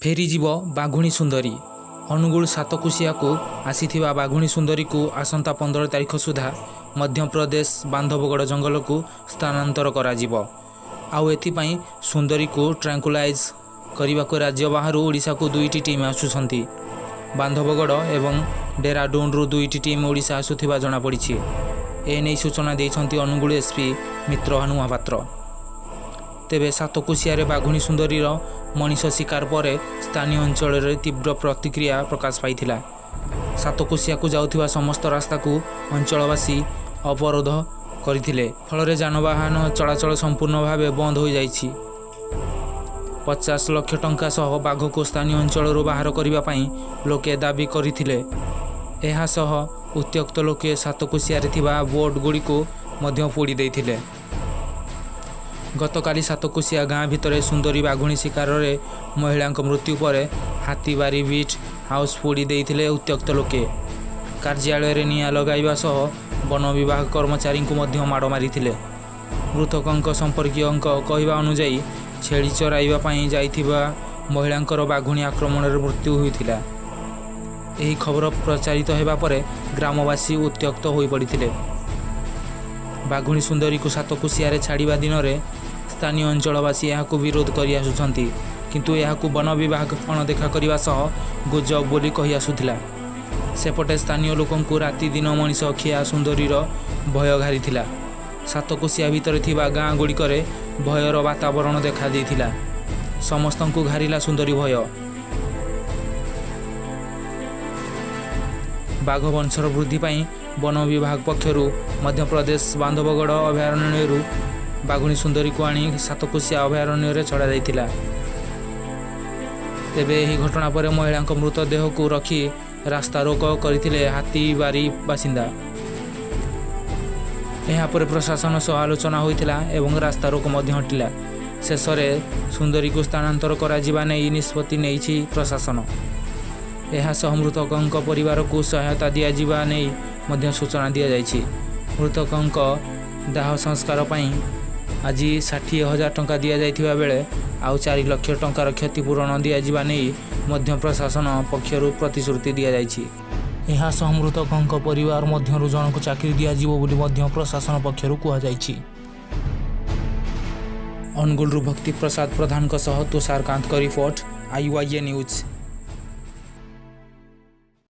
ଫେରିଯିବ ବାଘୁଣୀ ସୁନ୍ଦରୀ। ଅନୁଗୁଳ ସାତକୋଶିଆକୁ ଆସିଥିବା ବାଘୁଣୀ ସୁନ୍ଦରୀକୁ ଆସନ୍ତା 15 ତାରିଖ ସୁଦ୍ଧା ମଧ୍ୟପ୍ରଦେଶ ବାନ୍ଧବଗଡ଼ ଜଙ୍ଗଲକୁ ସ୍ଥାନାନ୍ତର କରାଯିବ। ଆଉ ଏଥିପାଇଁ ସୁନ୍ଦରୀକୁ ଟ୍ରାଙ୍କୁଲାଇଜ୍ କରିବାକୁ ରାଜ୍ୟ ବାହାରୁ ଓଡ଼ିଶାକୁ ଦୁଇଟି ଟିମ୍ ଆସୁଛନ୍ତି। ବାନ୍ଧବଗଡ଼ ଏବଂ ଡେରାଡୁନ୍ରୁ ଦୁଇଟି ଟିମ୍ ଓଡ଼ିଶା ଆସୁଥିବା ଜଣାପଡ଼ିଛି। ଏନେଇ ସୂଚନା ଦେଇଛନ୍ତି ଅନୁଗୁଳ ଏସ୍ପି ମିତ୍ରଭାନୁ ମହାପାତ୍ର। ତେବେ ସାତକୋଶିଆରେ ବାଘୁଣୀ ସୁନ୍ଦରୀର ମଣିଷ ଶିକାର ପରେ ସ୍ଥାନୀୟ ଅଞ୍ଚଳରେ ତୀବ୍ର ପ୍ରତିକ୍ରିୟା ପ୍ରକାଶ ପାଇଥିଲା। ସାତକୋଶିଆକୁ ଯାଉଥିବା ସମସ୍ତ ରାସ୍ତାକୁ ଅଞ୍ଚଳବାସୀ ଅବରୋଧ କରିଥିଲେ। ଫଳରେ ଯାନବାହନ ଚଳାଚଳ ସମ୍ପୂର୍ଣ୍ଣ ଭାବେ ବନ୍ଦ ହୋଇଯାଇଛି। 50 ଲକ୍ଷ ଟଙ୍କା ସହ ବାଘକୁ ସ୍ଥାନୀୟ ଅଞ୍ଚଳରୁ ବାହାର କରିବା ପାଇଁ ଲୋକେ ଦାବି କରିଥିଲେ। ଏହାସହ ଉତ୍ତ୍ୟକ୍ତ ଲୋକେ ସାତକୋଶିଆରେ ଥିବା ବୋର୍ଡଗୁଡ଼ିକୁ ମଧ୍ୟ ପୋଡ଼ି ଦେଇଥିଲେ। ଗତକାଲି ସାତକୋଶିଆ ଗାଁ ଭିତରେ ସୁନ୍ଦରୀ ବାଘୁଣୀ ଶିକାରରେ ମହିଳାଙ୍କ ମୃତ୍ୟୁ ପରେ ହାତୀବାରି ବିଟ୍ ହାଉସ୍ ପୋଡ଼ି ଦେଇଥିଲେ ଉତ୍ତ୍ୟକ୍ତ ଲୋକେ। କାର୍ଯ୍ୟାଳୟରେ ନିଆଁ ଲଗାଇବା ସହ ବନ ବିଭାଗ କର୍ମଚାରୀଙ୍କୁ ମଧ୍ୟ ମାଡ଼ ମାରିଥିଲେ। ମୃତକଙ୍କ ସମ୍ପର୍କୀୟଙ୍କ କହିବା ଅନୁଯାୟୀ, ଛେଳି ଚରାଇବା ପାଇଁ ଯାଇଥିବା ମହିଳାଙ୍କର ବାଘୁଣୀ ଆକ୍ରମଣରେ ମୃତ୍ୟୁ ହୋଇଥିଲା। ଏହି ଖବର ପ୍ରଚାରିତ ହେବା ପରେ ଗ୍ରାମବାସୀ ଉତ୍ତ୍ୟକ୍ତ ହୋଇପଡ଼ିଥିଲେ। ବାଘୁଣୀ ସୁନ୍ଦରୀକୁ ସାତକୋଶିଆରେ ଛାଡ଼ିବା ଦିନରେ ସ୍ଥାନୀୟ ଅଞ୍ଚଳବାସୀ ଏହାକୁ ବିରୋଧ କରି ଆସୁଛନ୍ତି। କିନ୍ତୁ ଏହାକୁ ବନ ବିଭାଗ ଅଣଦେଖା କରିବା ସହ ଗୁଜବ ବୋଲି କହି ଆସୁଥିଲା। ସେପଟେ ସ୍ଥାନୀୟ ଲୋକଙ୍କୁ ରାତିଦିନ ମଣିଷ ଖିଆ ସୁନ୍ଦରୀର ଭୟ ଘାରିଥିଲା। ସାତକୋଶିଆ ଭିତରେ ଥିବା ଗାଁ ଗୁଡ଼ିକରେ ଭୟର ବାତାବରଣ ଦେଖାଦେଇଥିଲା। ସମସ୍ତଙ୍କୁ ଘାରିଲା ସୁନ୍ଦରୀ ଭୟ। ବାଘ ବଂଶର ବୃଦ୍ଧି ପାଇଁ ବନ ବିଭାଗ ପକ୍ଷରୁ ମଧ୍ୟପ୍ରଦେଶ ବାନ୍ଧବଗଡ଼ ଅଭୟାରଣ୍ୟରୁ ବାଘୁଣୀ ସୁନ୍ଦରୀକୁ ଆଣି ସାତକୋଶିଆ ଅଭୟାରଣ୍ୟରେ ଛଡ଼ାଯାଇଥିଲା। ତେବେ ଏହି ଘଟଣା ପରେ ମହିଳାଙ୍କ ମୃତଦେହକୁ ରଖି ରାସ୍ତାରୋକ କରିଥିଲେ ହାତୀବାରି ବାସିନ୍ଦା। ଏହାପରେ ପ୍ରଶାସନ ସହ ଆଲୋଚନା ହୋଇଥିଲା ଏବଂ ରାସ୍ତାରୋକ ମଧ୍ୟ ହଟିଲା। ଶେଷରେ ସୁନ୍ଦରୀକୁ ସ୍ଥାନାନ୍ତର କରାଯିବା ନେଇ ନିଷ୍ପତ୍ତି ନେଇଛି ପ୍ରଶାସନ। ଏହାସହ ମୃତକଙ୍କ ପରିବାରକୁ ସହାୟତା ଦିଆଯିବା ନେଇ ମଧ୍ୟ ସୂଚନା ଦିଆଯାଇଛି। ମୃତକଙ୍କ ଦାହ ସଂସ୍କାର ପାଇଁ ଆଜି 60,000 ଟଙ୍କା ଦିଆଯାଇଥିବା ବେଳେ ଆଉ 4 ଲକ୍ଷ ଟଙ୍କାର କ୍ଷତିପୂରଣ ଦିଆଯିବା ନେଇ ମଧ୍ୟ ପ୍ରଶାସନ ପକ୍ଷରୁ ପ୍ରତିଶ୍ରୁତି ଦିଆଯାଇଛି। ଏହାସହ ମୃତକଙ୍କ ପରିବାର ମଧ୍ୟରୁ ଜଣଙ୍କୁ ଚାକିରି ଦିଆଯିବ ବୋଲି ମଧ୍ୟ ପ୍ରଶାସନ ପକ୍ଷରୁ କୁହାଯାଇଛି। ଅନୁଗୁଳରୁ ଭକ୍ତି ପ୍ରସାଦ ପ୍ରଧାନଙ୍କ ସହ ତୁଷାରକାନ୍ତଙ୍କ ରିପୋର୍ଟ, ଆଇୱାଇଏ ନ୍ୟୁଜ୍।